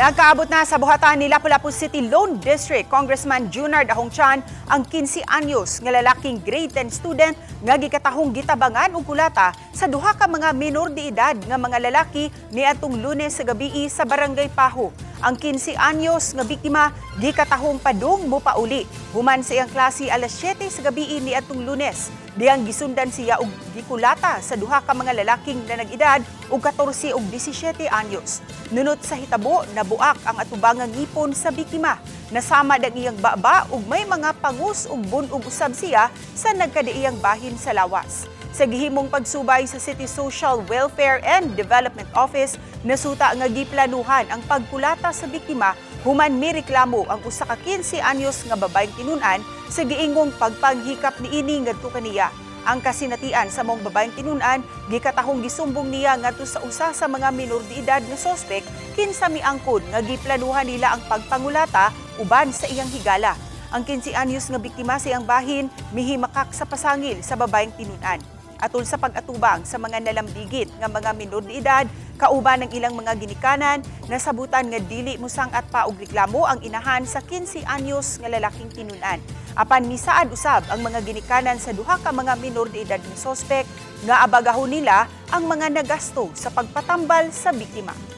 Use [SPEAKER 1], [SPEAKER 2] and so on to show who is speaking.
[SPEAKER 1] Nagkaabot na sa buhatan ni Lapu-Lapu City Lone District Congressman Junard Ahongchan ang 15 anyos nga lalaking grade 10 student nga gikatahong gitabangan og kulata sa duha ka mga minor de edad nga mga lalaki niadtong Lunes sa gabii sa Barangay Paho. Ang 15 anyos nga biktima gikatahong padung mopauli human sa iyang klase alas 7 sa gabii niadtong Lunes. Diyang gisundan siya og gikulata sa duha ka mga lalaking nanag-edad og 14 ug 17 anyos. Nunot sa hitabo, nabuak ang atubangang ngipon sa biktima. Nasama ang iyang baba ug may mga pangus ug bunog usab siya sa nagkadaiyang bahin sa lawas. Sa gihimong pagsubay sa City Social Welfare and Development Office, nasuta nga giplanuhan ang pagkulata sa biktima human mireklamo ang usa ka 15 anyos nga babaeng tinun-an sa giingong pagpanghikap niini ngadto kaniya. Ang kasinatian sa maong babaeng tinun-an, gikatahong gisumbong niya ngadto sa usa sa mga minor de edad nga sospek kinsa miangkon nga giplanuhan nila ang pagpangulata uban sa iyang higala. Ang 15 anyos nga biktima sa iyang bahin mihimakak sa pasangil sa babaeng tinun-an. Atol sa pag-atubang sa mga nalambigit nga mga minor de edad, kauban ng ilang mga ginikanan, nasabutan nga dili musang-at pa og reklamo ang inahan sa 15 anyos nga lalaking tinun-an. Apan misaad usab ang mga ginikanan sa duha ka mga minor de edad nga sospek nga abagahon nila ang mga nagasto sa pagpatambal sa biktima.